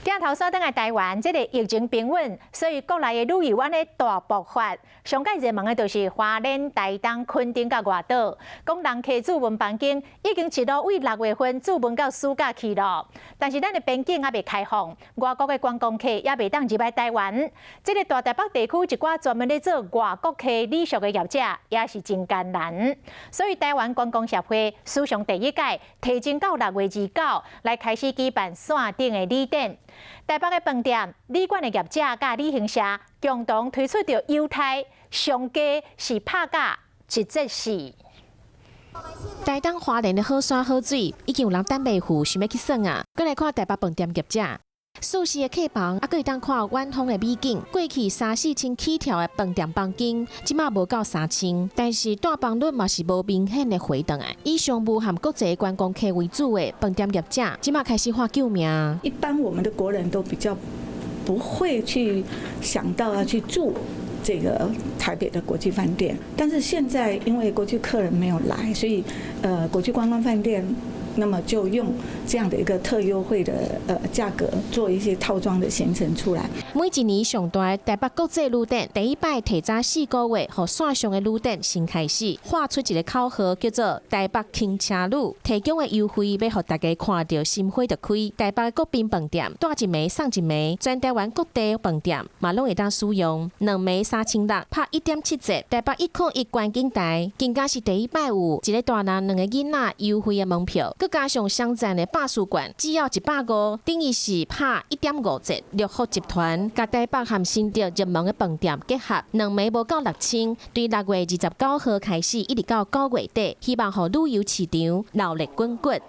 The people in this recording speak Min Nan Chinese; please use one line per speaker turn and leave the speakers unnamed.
鏡頭轉轉來台灣，這个疫情平穩，所以國內的旅遊按呢大爆發。上蓋熱門的就是花蓮、台東、墾丁佮外島。講人客住問房間已經一路為6月份注文到暑假去囉。但是咱的邊境猶未開放，外國的觀光客也袂當入來台灣。這个大台北地區一寡專門咧做外國客旅宿的業者也是真艱難。所以台灣觀光協會史上第一屆提前到6月29來開始舉辦線頂的旅展。台北的飯店、旅館的業者佮旅行社共同推出著優待，上低是拍價1折4。
台東花蓮的好山好水，已經有人等袂赴，想欲去耍啊！閣來看台北飯店業者，舒適的客房，猶閣會當看遠方的美景。過去三四千起跳的飯店房間，這馬無到3000，但是住房率嘛是無明顯的回轉來。以商務和國際觀光客為主的飯店業者，這馬開始喊救命。
一般我們的國人都比較不會去想到要去住這個台北的國際飯店，但是現在因為國際客人沒有來，所以國際觀光飯店，那麼就用這樣的一個特優惠的價格做一些套裝的行程出來。
每一年上大的台北國際旅展，第一擺提早4個月，予線上的旅展先開始，喊出一個口號叫做台北輕奢旅，提供的優惠欲予大家看著心花就開。台北國賓飯店蹛一暝送一暝，全台灣各地飯店嘛攏會當使用，2暝3600，拍1.7折。台北101觀景台，更加是第一擺有一個大人兩個囡仔優惠的門票。閣加上雙層的百事券，只要150，等於是拍1.5折。六福集團佮台北和新竹熱門的飯店結合，2暝無到6000，對6月29號開始，一直到9月底，希望予旅遊市場鬧熱滾滾。